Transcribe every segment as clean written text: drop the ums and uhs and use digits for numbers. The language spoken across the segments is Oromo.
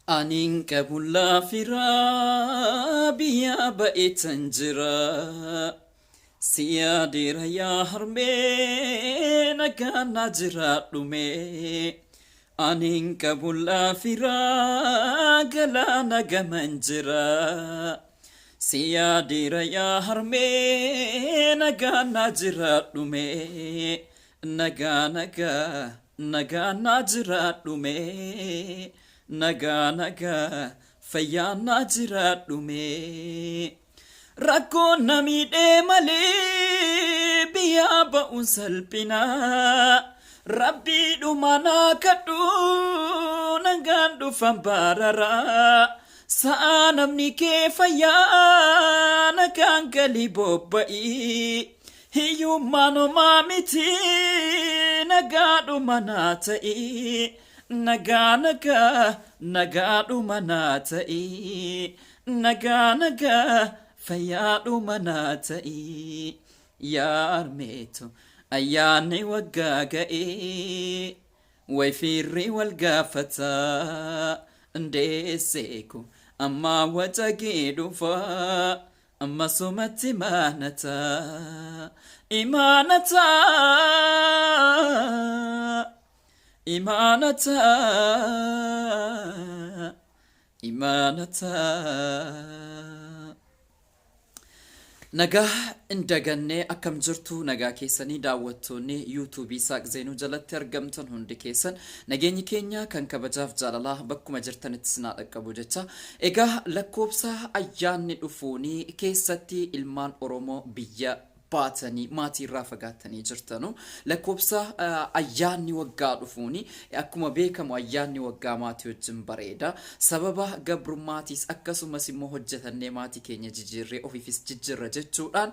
Aniin qabu laafiraa biyyaa ba'eetan jira. Si yaadeera yaa harmee, nagaan naa jiraadhume. Aniin qabu laafiraa, galaana gaman jira. Si yaadeera yaa harmee, nagaan naa jiraadhume. Nagaa, nagaa, nagaa naa jiraadhume. Nagaa, nagaa, fayyaa naa jiraadhume. Rakkoon na miidhee malee biyyaa ba'uun salphina. Rabbiidhuma naa kadhu, nagaan dhufan baararaa. Sa'aa namni kee fayyaa, nagaan galii bobba'ii. Hiyyummaan homaa miti, nagaadhuma naa ta'i. Nagaa, nagaa, nagaadhuma naa ta'i. Nagaa, nagaa, fayyaadhuma naa ta'i. Yaa harmeetu, ayyaanni waggaa ga'ee. Way fiirri wal gaafata ndeesseeku ammaa wacagee dhufa, ammasumatti imaanata, imaanata, imaanata, imaanata. Nagaa hin dagannee, akkam jirtu, nagaa keessanii? Daawwattoonni yuutuubii Saaq Zeenuu jalatti argamtan hundi keessan, nageenyi keenya kan kabajaaf jaalalaa bakkuma jirtanitti sinaa dhaqqabu jecha. Egaa lakkoobsa ayyaanni dhufuuni keessatti ilmaan Oromoo biyya baatanii maatii irraa fagaattanii jirtanu, lakkoobsa ayyaanni waggaa dhufuuni, akkuma beekamu ayyaanni waggaa maatii wajjin bareeda. Sababa gabrummaatiis akkasumas immoo hojjetannee maatii keenya jijjiirree ofiifis jijjiirra jechuudhaan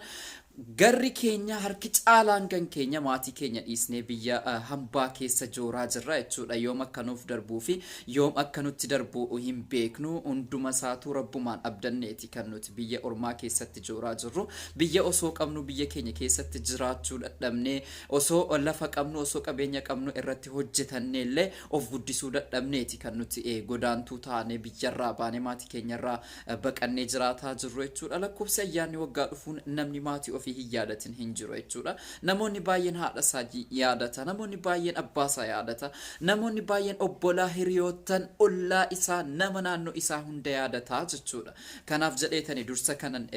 garri keenya, harki caalaan kan keenya maatii keenya dhiisnee biyya hambaa keessa jooraa jirra jechuudha. Yoom akka nuuf darbuu fi yoom akka nutti darbu hin beeknu. Hunduma isaatu rabbumaan abdanneeti kan nuti biyya ormaa keessatti jooraa jirru. Biyya osoo qabnu biyya keenya keessatti jiraachuu dadhabnee, osoo lafa qabnu, osoo qabeenya qabnu irratti hojjetannee illee of guddisuu dadhabneeti kan nuti godaantuu taanee biyyarraa baanee maatii keenyarraa baqannee jiraataa jirru jechuudha. Lakkoofsi ayyaanni waggaa dhufuun namni maatii ofii hin yaadatin hin jiru jechuudha. Namoonni baay'een haadha isaa yaadata, namoonni baay'een abbaa isaa yaadata, namoonni baay'een obbolaa, hiriyoottan, ollaa isaa, nama naannoo isaa hunda yaadata jechuudha. Kanaaf jedheetani dursa kanan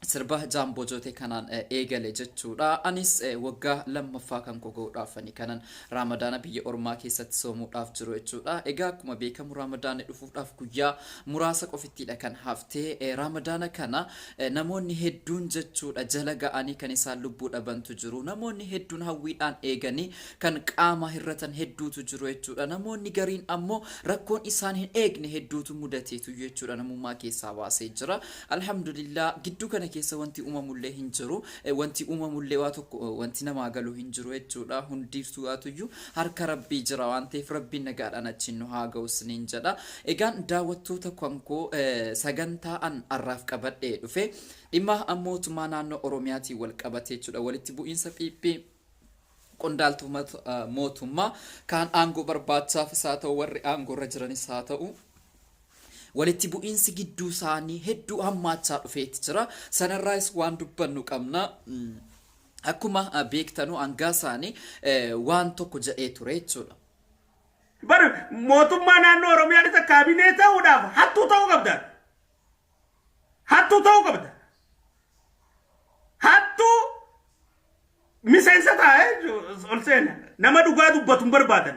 sirba Jaamboo Jootee kanaan eegale jechuudha. Anis waggaa lammaffaa kan koo ga'uudhaafani kanan Raamadaana biyya ormaa keessatti soomuudhaaf jiru jechuudha. Egaa akkuma beekamu Raamadaanni dhufuudhaaf guyyaa muraasa qofittiidha kan haftee. Raamadaana kana namoonni hedduun jechuudha jala ga'anii kan isaan lubbuu dhabantu jiru. Namoonni hedduun hawwiidhaan eeganii kan qaama hirratan hedduutu jiru jechuudha. Namoonni gariin ammoo rakkoon isaan hin eegne hedduutu mudateetu jechuudha, namummaa keessaa baasee jira. Alhamdulillah, gidduu kana keessa wanti uumamullee hin jiru. Wanti uumamullee waa tokko wanti namaa galu hin jiru jechuudha. Hundiiftuwaatuyyuu harka Rabbii jira waan ta'eef Rabbiin nagaadhaan achiin nu haa ga'u isiniin jedha. Egaan daawwattoota kankoo, sagantaa an har'aaf qabadhee dhufe dhimma mootummaa naannoo Oromiyaatiin wal qabate jechuudha. Walitti bu'iinsa PP qondaaltota mootummaa kaan aangoo barbaachaafis haa ta'u, warri aangoo irra jiranis haa ta'u, walitti bu'iinsi gidduu isaanii hedduu hammaachaa dhufeeti jira. Sanarraayis waan dubbannu qabna. Akkuma beektanu hangaa isaanii waan tokko jedhee ture jechuudha. Bar mootummaa naannoo Oromiyaa isa kaabinee ta'uudhaaf hattuu ta'uu qabda. Hattuu ta'uu qabda. Hattuu miseensa taa'ee ol seena. Nama dhugaa dubbatu hin barbaadan.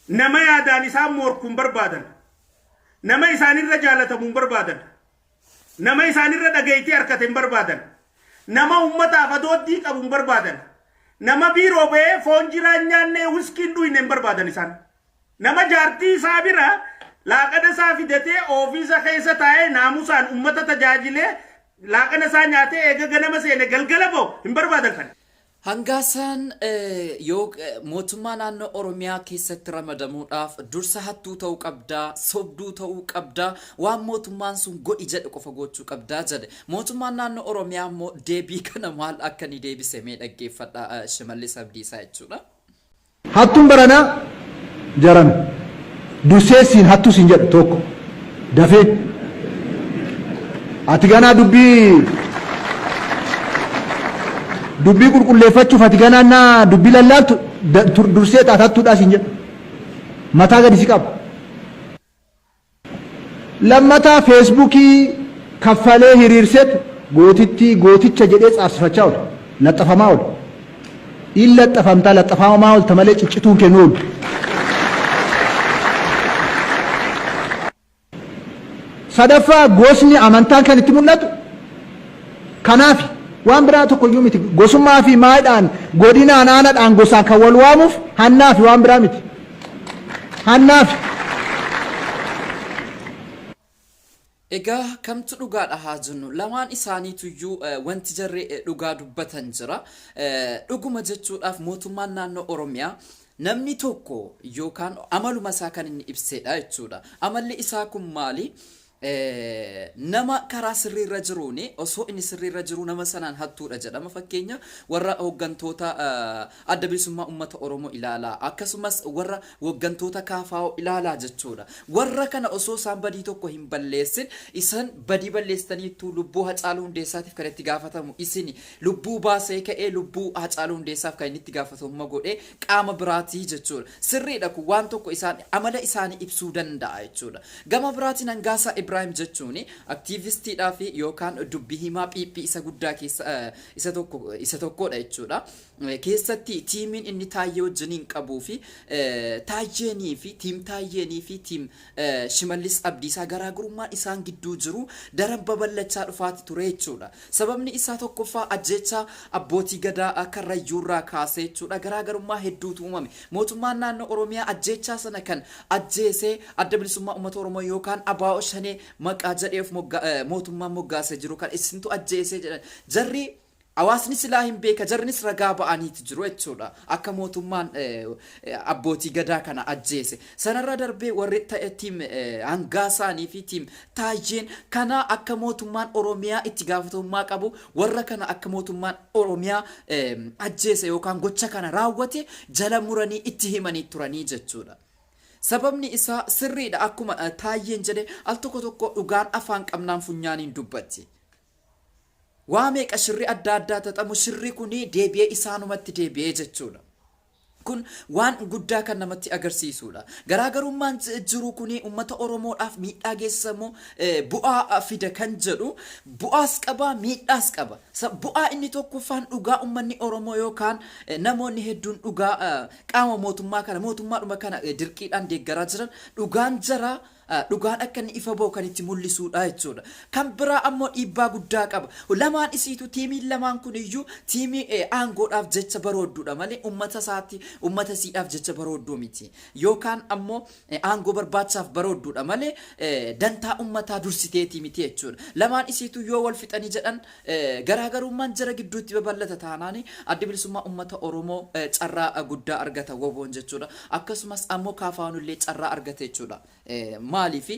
Nama yaadaan isaan morku hin barbaadan. Nama isaanirra jaalatamu hin barbaadan. Nama isaanirra dhageettii harkate hin barbaadan. Nama uummataaf adooddii qabu hin barbaadan. Nama biiroo ba'ee foon jiraan nyaannee wiskiin dhuyne hin barbaadan isaan. Nama jaartii isaa bira laaqana isaa fidatee ofiisa keessa taa'ee naamusaan uummata tajaajilee laaqana isaa nyaatee eega ganama seene galgala ba'u hin barbaadan kana. Hangaasaan yoo mootummaa naannoo Oromiyaa keessatti ramadamuudhaaf dursa hattuu ta'uu qabdaa, sobduu ta'uu qabdaa, waan mootummaan sun godhi jedhe qofa gochuu qabdaa jedhe. Mootummaan naannoo Oromiyaa immoo deebii kana maal akka inni deebise mee dhaggeeffadha, Shimallis Abdiisaa jechuudha. Hattuun baranaa jarana. Dursee siin hattuu siin jedha tokko. Dafee. Ati ganaa dubbii qulqulleeffachuuf ati ganaa naa dubbii lallaaltu dursee xaatattuudhaa siin jedha. Mataa gadi si qaba. Lammataa, Feesbuukii kaffalee hiriirsetu gootittii gooticha jedhee tsaarsifachaa oola. Laxxafamaa oola. In laxxafamtaa, laxxafamaa oolta malee ciccituun kee nu oolu. Sadaffaa, gosni amantaan kan itti mul'atu kanaafi, waan biraa tokko iyyuu miti. Gosummaa fi maayidhaan, godinaan, aanadhaan, gosaan kan wal waamuuf hannaafi, waan biraa miti. Hannaafi. Egaa kamtu dhugaadha haa jennu? Lamaan isaaniituyyuu wanti jarri dhugaa dubbatan jira. Dhuguma jechuudhaaf, mootummaan naannoo Oromiyaa namni tokko yookaan amaluma isaa kan inni ibsedha jechuudha. Amalli isaa kun maali? Nama karaa sirriirra jiruun, osoo inni sirriirra jiru, nama sanaan hattuudha jedhama. Fakkeenya warra hooggantoota Adda Bilisummaa Uummata Oromoo ilaalaa, akkasumas warra hooggantoota KFO ilaalaa jechuudha. Warra kana osoo isaan badii tokko hin balleessin, isan badii balleessitaniittu, lubbuu Hacaaluu Hundeessaatiif kan itti gaafatamu isini, lubbuu baasee ka'ee lubbuu Hacaaluu Hundeessaaf kan inni itti gaafatamummaa godhee qaama biraatii jechuudha. Sirriidha, kun waan tokko isaan amala isaanii ibsuu danda'a jechuudha. Gama biraatiin Hangaasaa Ibraahim jechuun aktiivistiidhaa fi yookaan dubbii himaa PP isa guddaa keessa isa tokko, isa tokkodha jechuudha. Keessatti tiimiin inni Taayyee wajjiniin qabuu fi Taayyeenii fi team Taayyeenii fi team Shimallis Abdiisaa garaagarummaan isaan gidduu jiru daran babal'achaa dhufaati ture jechuudha. Sababni isaa tokkoffaa ajjeechaa abbootii gadaa Karrayyuurraa kaasee jechuudha, garaagarummaa hedduutu uumame. Mootummaan naannoo Oromiyaa ajjeechaa sana kan ajjeesee Adda Bilisummaa Uummata Oromoo yookaan ABO Shanee maqaa jedhee of mootummaan moggaasee jiru kan isintu ajjeesee jedhan. Jarri hawaasni silaa hin beeka, jarris ragaa ba'aniiti jiru jechuudha. Akka mootummaan abbootii gadaa kana ajjeese. Sanarra darbee warri team Hangaasaanii fi team Taayyeen kana akka mootummaan Oromiyaa itti gaafatamummaa qabu, warra kana akka mootummaan Oromiyaa ajjeese yookaan gocha kana raawwate jala muranii itti himanii turanii jechuudha. Sababni isaa sirriidha, akkuma Taayyeen jedhe, al tokko tokko dhugaan afaan qabnaan funyaaniin dubbatti. Waa meeqa shirri adda addaa xaxamu, shirri kun deebi'ee isaanumatti deebi'ee jechuudha. Kun waan guddaa kan namatti agarsiisudha. Garaagarummaan jiru kun uummata Oromoodhaaf miidhaa geessisamoo bu'aa fida kan jedhu, bu'aas qaba, miidhaas qaba. Bu'aa inni tokkoffaan dhugaa uummanni Oromoo yookaan namoonni hedduun dhugaa qaama mootummaa kana, mootummaadhuma kana dirqiidhaan deeggaraa jiran, dhugaan jaraa dhugaan akka inni ifa ba'u kan itti mul'isuudha jechuudha. Kan biraa ammoo dhiibbaa guddaa qaba. Lamaan isiitu, tiimiin lamaan kun iyyuu tiimii aangoodhaaf jecha baroodduudha malee uummata isaatti, uummata isiidhaaf jecha baroodduu miti. Yookaan ammoo aangoo barbaachaaf baroodduudha malee dantaa uummataa dursiteetii miti jechuudha. Lamaan isiitu yoo wal fixanii jedhan, garaagarummaan jara gidduutti babal'ata taanaan, Adda Bilisummaa Uummata Oromoo carraa guddaa argata, WBOn jechuudha. Akkasumas ammoo KFOn illee carraa argata jechuudha. Maaliif,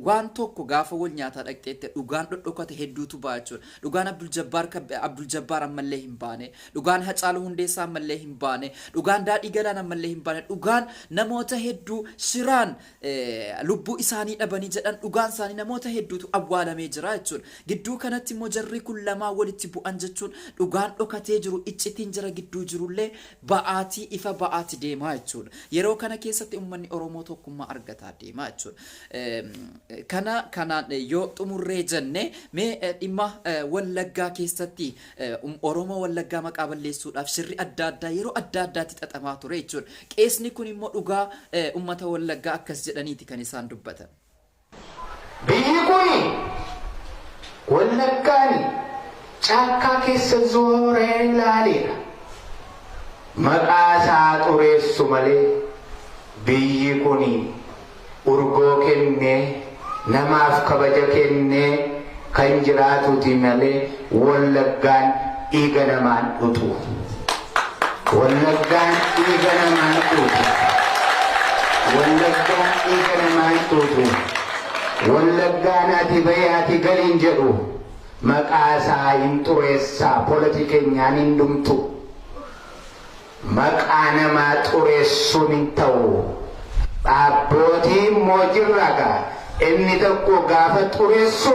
waan tokko gaafa wal nyaataa dhaqxeette dhugaan dhodhokate hedduutu ba'a jechuudha. Dhugaan Abdul Jabbaar, Abdul Jabbaar ammallee hin baane. Dhugaan Hacaaluu Hundeessaa ammallee hin baane. Dhugaan Daadhii Galaan ammallee hin baane. Dhugaan namoota hedduu shiraan lubbuu isaanii dhabanii jedhan, dhugaan isaanii namoota hedduutu awwaalamee jira jechuudha. Gidduu kanatti immoo jarri kun lamaan walitti bu'an jechuun dhugaan dhokatee jiru, iccitiin jara gidduu jirullee ba'aatii ifa ba'aati deemaa jechuudha. Yeroo kana keessatti uummanni Oromoo tokkummaa argataa deemaa jechuudha. Kana kanaan yoo xumurree jenne, mee dhimma Wallaggaa keessatti Oromoo Wallaggaa maqaa balleessuudhaaf shirri adda addaa yeroo adda addaatti xaxamaa ture jechuudha. Qeesni kun immoo dhugaa uummata Wallaggaa akkas jedhaniiti kan isaan dubbatan. Biyyi kuni, Wallaggaan, caakkaa keessa zooree ilaaleera. Maqaa isaa xureessu malee biyyi kuni urgoo kennee, namaaf kabaja kennee kan jiraatuti malee Wallaggaan dhiiga namaan dhutu. Wallaggaan dhiiga namaan dhutu. Wallaggaan dhiiga namaan dhutu. Wallaggaan ati bahee ati galiin jedhu, maqaa isaa hin xureessaa, politikeenyaan hin dhumtu. Maqaa namaa xureessuun hin ta'u. Abbootii immoo jirra gaa inni tokko gaafa xureessu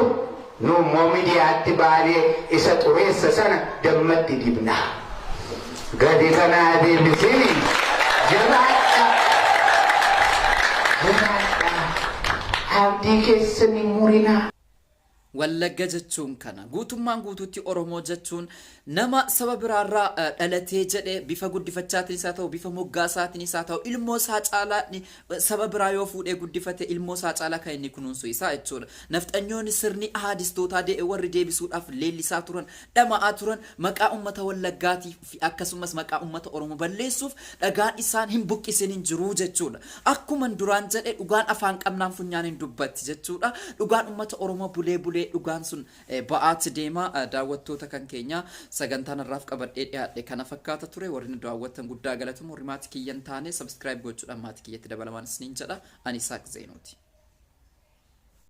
nu immoo miidiyaatti baanee isa xureessa sana dammatti dibna. Gadi kanaa deebisini jabaadhaa. Jabaadhaa. Abdii keessan hin murinaa. Wallagga jechuun kana. Guutummaan guutuutti Oromoo jechuun nama saba biraarraa dhalatee jedhee bifa guddifachaatiinis haa ta'u, bifa moggaasaatiinis haa ta'u, ilmoo isaa caalaa saba biraa yoo fuudhee guddifate ilmoo isaa caalaa kan inni kunuunsu isaa jechuudha. Nafxanyoonni sirni ahaadistootaa warri deebisuudhaaf leellisaa turan, dhama'aa turan maqaa uummata Wallaggaatii fi akkasumas maqaa uummata Oromoo balleessuuf dhagaan isaan hin buqqisin hin jiru jechuudha. Akkuman duraan jedhe dhugaan afaan qabnaan funyaan hin dubbatti jechuudha. Dhugaan uummata Oromoo bulee bulee dhugaan sun ba'aatti deema. Daawwattoota kan keenya sagantaan har'aaf qabadhee dhiyaadhe kana fakkaata ture. Warri nu daawwattan guddaa galatooma. Warri maatii kiyya hin taane subscribe gochuudhaan maatii kiyyatti dabalamaan isiniin jedha. Ani Isaaq Zeenuuti.